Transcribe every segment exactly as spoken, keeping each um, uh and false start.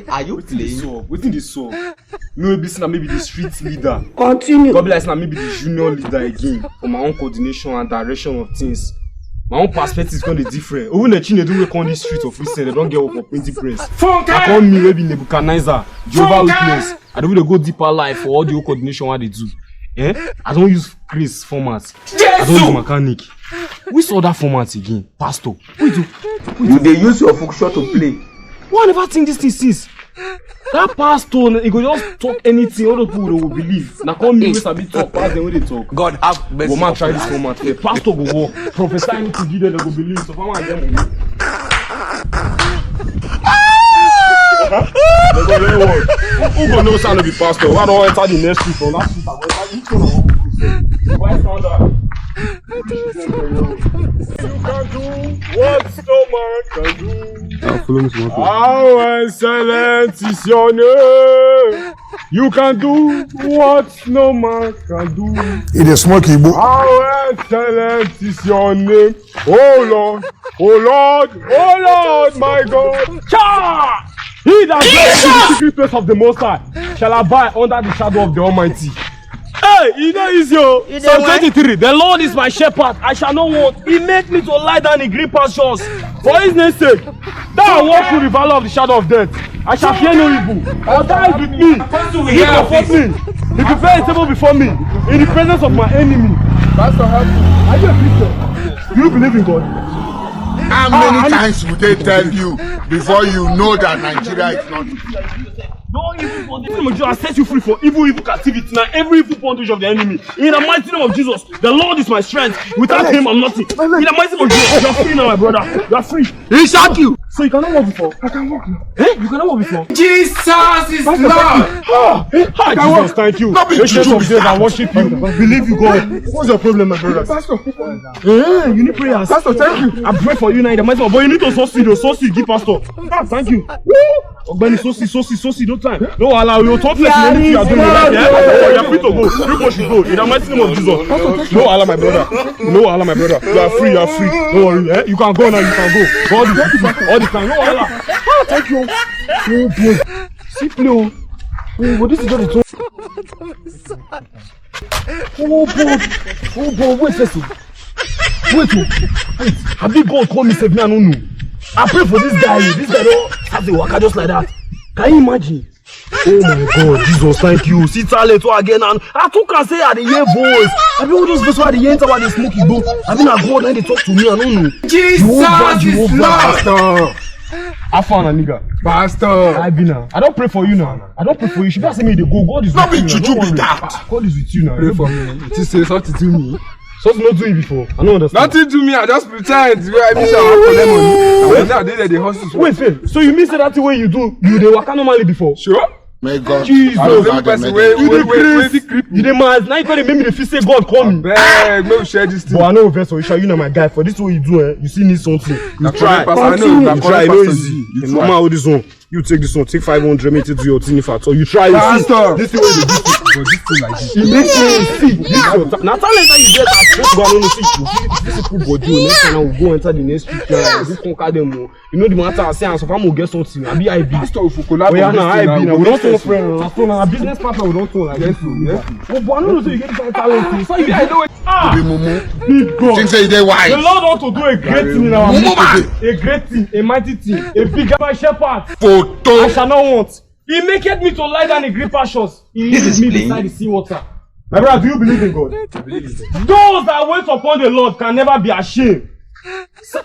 Are you Wetin dey playing? sup? Wetin dey sup? Me wey be say na me be the street leader. Continue. Come be like say na me be the junior leader again for my own coordination and direction of things. My own perspective come dey different. Even the Chinedu wey come this street of recent, dem don get work for printing press. I come me wey be Nebuchadnezzar, Jehovah Witness. I don dey go deeper life for all the whole coordination wey I dey do. Eh? I don use Chris format. I don use mechanic. Which other format again? Pastor. Wait o. You dey use your function to play. Why I never think this thing since? That pastor, he go just talk anything, all those people dey go believe. Na come me wey sabi talk pass dem wey dey talk. God have mercy. Go man try this format here. Pastor go work. Prophesy anything give dem, dem go believe. So farmer and dem go. Dem go learn word. Who go know say I no be pastor? Why I don enter the next street from that street? I go enter this one. Why stand up? You can do what no man can do. Ah, follow me small. How excellent is your name. You can do what no man can do. E dey smoke igbo. How excellent is your name. Oh Lord, oh Lord, oh Lord, my God. Cha! He that dwells in the secret place of the Most High shall abide under the shadow of the Almighty. Hey, e no easy o. Psalm twenty-three, the Lord is my shepherd, I shall not want. He make me to lie down in green pastures. For his name's sake, thou art walk through the valley of the shadow of death, I shall fear no evil. For thou is with me, he comfort me. He prepare a table before me in the presence of my enemy. Pastor, help me. Are you a Christian? Do you believe in God? How many times would they tell you before you know that Nigeria is not? No evil bondage. In the name of Jesus, I set you free for evil, evil captivity now. Every evil bondage of the enemy. In the mighty name of Jesus, the Lord is my strength. Without him, I'm nothing. In the mighty name of Jesus, you're free now, my brother. You're free. He shot you. So you cannot walk before? I can walk now. Eh? You cannot walk before? Jesus is Lord. Ah, Jesus, thank you. Ancient of days, I worship you. Believe you, God. What's your problem, my brother? Pastor. Eh, you need prayers. Pastor, thank you. I pray for you now in the mighty name. But you need to succeed, oh, succeed, give pastor. Ah, thank you. Ogbeni, succeed, succeed, succeed, no time. No wahala, you talk person anything you are doing, like, yeah? You are free to go. You go should go. In the mighty name of Jesus. No wahala, my brother. No wahala, my brother. You are free, you are free. Don't worry, eh? You can go now, you can go. God is with you all the time. No wahala. Ah, thank you. Oh boy. See play o. Oh, but this is just the Oh boy, oh boy, wait first o. Wait o. Wait. Abi God call me sef, me I no know. I pray for this guy. This guy don start dey waka just like that. Can you imagine? Oh my God, Jesus, thank you. See talent wey I get now. I too can say I dey hear voice. Abi all those voice wey I dey hear enter wey I dey smoke igbo. Abi na God na dey talk to me, I no know. Jesus is Lord. Pastor. How far na nigga? Pastor. I be now. I don pray for you now. I don pray for you. She be say me dey go. God is with you. No be juju be that. God is with you now. Pray for me. You say something do me. Something no do you before. I no understand. Nothing do me. I just pretend. Where I miss our for them money. Now they dey hustle. Wait, wait. So you mean say that thing wey you do, you dey waka normally before? Sure. May God Jesus. have mercy. Person wey wey wey dey creep. You dey mad. Now you come dey make me dey feel say God call me. Abeg, make we share this thing. But I no vex for you, sha. You na my guy. For this thing wey you do, eh, you still need something. You try. You try, no easy. You try, mama, hold this one. You take this one, take five hundred, make you do your thing if at all. You try, you see. Pastor. This thing wey you do, but this thing like this. E make sense. See, this your ta- na talent that you get. I swear to God, I no know. See, you see, this is good body. Next time I will go enter the next street. Go conquer them o. You know the matter. I say, and so far, I get something. I be I B. Pastor, if we collab. Oh yeah, na I B. Now we don turn friend. Na so na business partner. We don turn like this. Oh, but I no know say you get this kind of talent o. So you, I know. Ah, big God. Think say you dey wise. The Lord want to do a great thing in our midst. A great thing, a mighty thing, a big shepherd. Photo. I shall not want. He maketh me to lie down in green pastures. He leadeth me beside the sea water. My brother, do you believe in God? Those that wait upon the Lord can never be ashamed.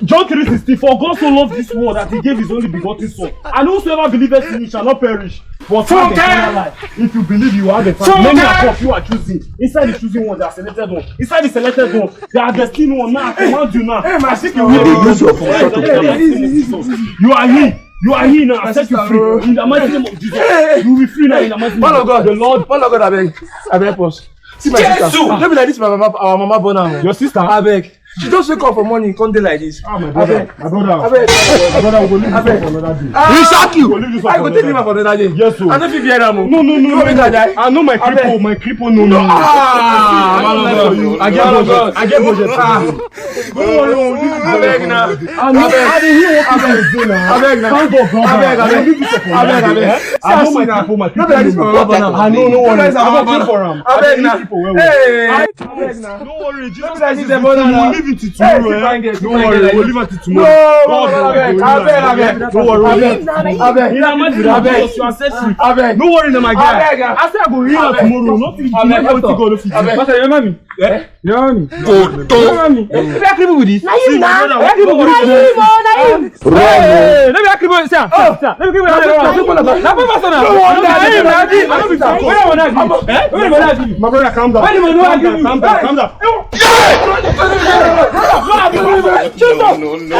John three sixteen, for God so loved this world that he gave his only begotten son. And whosoever believeth in him shall not perish, but have eternal life. If you believe, you have eternal life. Many are called, few are chosen. Inside the chosen one, they are selected one. Inside the selected one, they are destined one. Now I command you now. I speak in. You dey use your function to play. You are he. You are he now. I set you free. In the mighty name of Jesus. You will be free now in the mighty name of God. The Lord. Man of God, abeg. Abeg help us. See my sister. No be like this, my mama, our mama born am. Your sister? Abeg. She just wake up for morning, come dey like this. Ah, my brother, my brother, abeg, my brother, we go leave this for another day. Ah, we go leave this for another day. Yes, sir. I no fit bear am o. No, no, no, no, no. I know my cripple, my cripple, no, no. Ah, I get budget. I get budget. Don't worry, we go leave this for another day. I know, I dey hear what people dey say now. Abeg na. Thank God, brother. Abeg, abeg. Abeg, abeg. I know my people, my people. No be like this for Alaba now. I know, no worry. I go pay for am. Abeg na. Hey. Abeg na. No worry, Jesus Christ is with you. We'll leave it till tomorrow. No worry, we'll leave it till tomorrow. No, abeg, abeg, abeg. No worry, abeg, abeg. Abeg, abeg. No worry, na my guy. Abeg. I say I go heal her tomorrow. Nothing, nothing God no fit do. Pastor, you remember me? Eh? You remember me? Oto. You remember me? Eh, you remember me? Na him na. Na him o, na him. Hey, no be Akribo, sir, sir, sir. No be Akribo, sir. Na Papa, sir, na. No, na him, na him. I no be sir. Where you wanna be? Eh? Where you wanna be? My brother, calm down. Why you wanna be? Calm down, calm down. No, no, no.